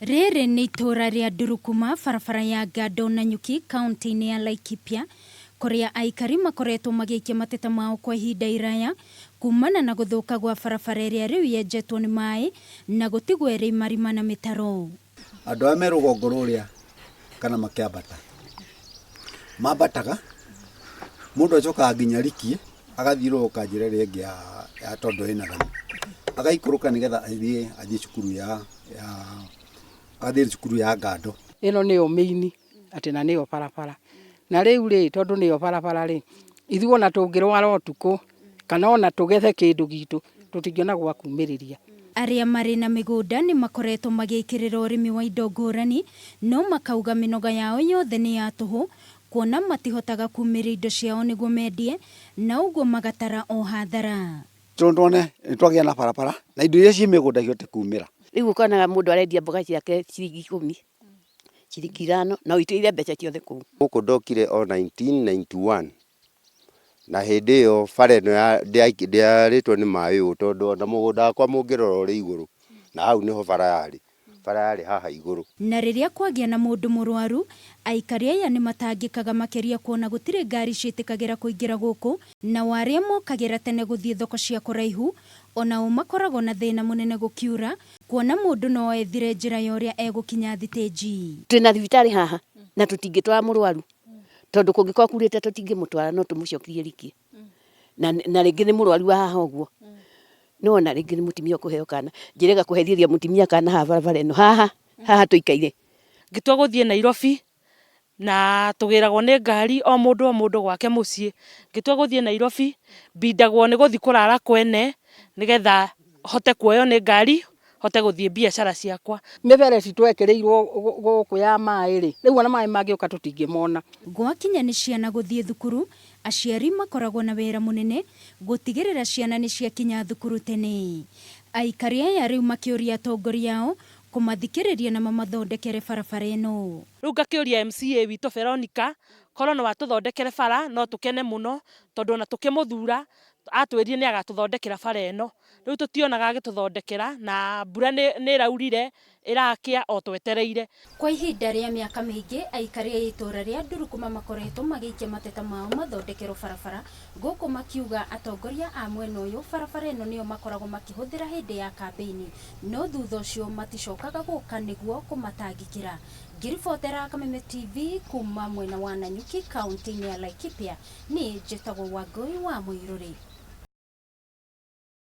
Rĩrĩ nĩ itũũra rĩa Ndurukuma, barabara ya Ngando Nanyuki, kaunti-inĩ ya Laikipia, kũrĩa aikari makoretwo magĩikia mateta mao kwa ihinda iraya kumana na gũthũka gwa barabara ĩrĩa rĩu yenjetwo nĩ maĩ na gũtigwo ĩrĩ marima na mĩtaro. Andũ arĩa me rũgongo rũrĩa kana makĩambata, mambataga, mũndũ acokaga nginya Rikie, agathiũrũrũka njĩra ĩrĩa ĩngĩ ya tondũ ĩna rami, agaikũrũka nĩgetha athiĩ cukuru ya ya agathiĩ cukuru ya Ngando. Ĩno nĩyo mĩini atĩ na nĩyo barabara. Na rĩu rĩ, tondũ nĩyo barabara rĩ, ithuĩ ona tũngĩrwara ũtukũ kana ona tũgethe kĩndũ gitũ, tũtingĩona gwa kumĩrĩria. Arĩa marĩ na mĩgũnda nĩ makoretwo magĩkĩrĩra ũrĩmi wa indo ngũrani, no makauga mĩnoga yao yothe nĩ ya tũhũ, kuona matihotaga kumĩria indo ciao nĩguo mendie, na ũguo magatara o hathara. Tondũ tuone nĩ twagĩa na barabara na indo iria ciĩ mĩgũnda ihote kumĩra. Rĩu ũkonaga mũndũ arendia mboga ciake ciringi 10, ciringi 5, na ũitĩrĩire mbeca ciothe kũu. Gũkũ ndokire o 1991 na hĩndĩ ĩyo bara ĩno ndĩarĩtwo nĩ maĩ ũũ tondũ ona mũgũnda wakwa mũngĩrora ũrĩ igũrũ na hau nĩho bara yarĩ. Bara yarĩ haha igũrũ. Na rĩrĩa kwagĩa na mũndũ mũrwaru, aikari aya nĩ matangĩkaga makĩria kuona gũtirĩ ngari ciĩtĩkagĩra kũingĩra gũkũ, nao arĩa mokagĩra tene gũthiĩ thoko cia kũraihu onao makoragwo na thĩna mũnene gũkiura, kuona mũndũ no ethire njĩra ya ũrĩa egũkinya thitĩnji. Twĩna thibitarĩ haha na tũtingĩtwara mũrwaru tondũ kũngĩkorwo kurĩte tũtingĩmũtwara no tũmũcokie Rikie. Na rĩngĩ nĩ mũrwaru wa haha ũguo, nĩwona rĩngĩ nĩ mũtumia ũkũheo kana, njĩrĩga kũherithĩria mũtumia kana haha barabara ĩno, haha haha tũikaire. Ngĩtua gũthiĩ Nairobi na tũgĩragwo nĩ ngari o mũndũ o mũndũ gwake mũciĩ. Ngĩtua gũthiĩ Nairobi, mbindagwo nĩ gũthiĩ kũrara kwene nĩgetha hote kuoywo nĩ ngari hote gũthiĩ biacara ciakwa. Mĩberethi twekĩrĩirwo gũkũ ya maĩ rĩ, rĩu ona maĩ mangĩũka tũtingĩmona. Gwakinya nĩ ciana gũthiĩ thukuru, aciari makoragwo na wĩra mũnene gũtigĩrĩra ciana nĩ ciakinya thukuru tene. Aikari aya rĩu makĩũria atongoria ao kũmathikĩrĩria na mamathondekere barabara ĩno. Rĩu ngakĩũria MCA witũ Veronica, korwo no atũthondekere bara no tũkene mũno, tondũ ona tũkĩmũthura atwĩrire nĩ agatũthondekera bara ĩno. Rĩu tũtionaga agĩtũthondekera na mbura nĩ ĩraurire ĩrakĩa o twetereire. Kwa ihinda rĩa mĩaka mĩingĩ, aikari a itũũra rĩa Ndurukuma makoretwo magĩikia mateta mao mathondekerwo barabara, gũkũ makiuga atongoria a mwena ũyũ barabara ĩno nĩyo makoragwo makĩhũthĩra hĩndĩ ya kambĩini, no thutha ũcio maticokaga gũka nĩguo kũmatangĩkĩra. Ngĩribotera Kameme TV kuma mwena wa Nanyuki kaunti-inĩ ya Laikipia, niĩ njĩtagwo Wangũi wa Mũirũrĩ.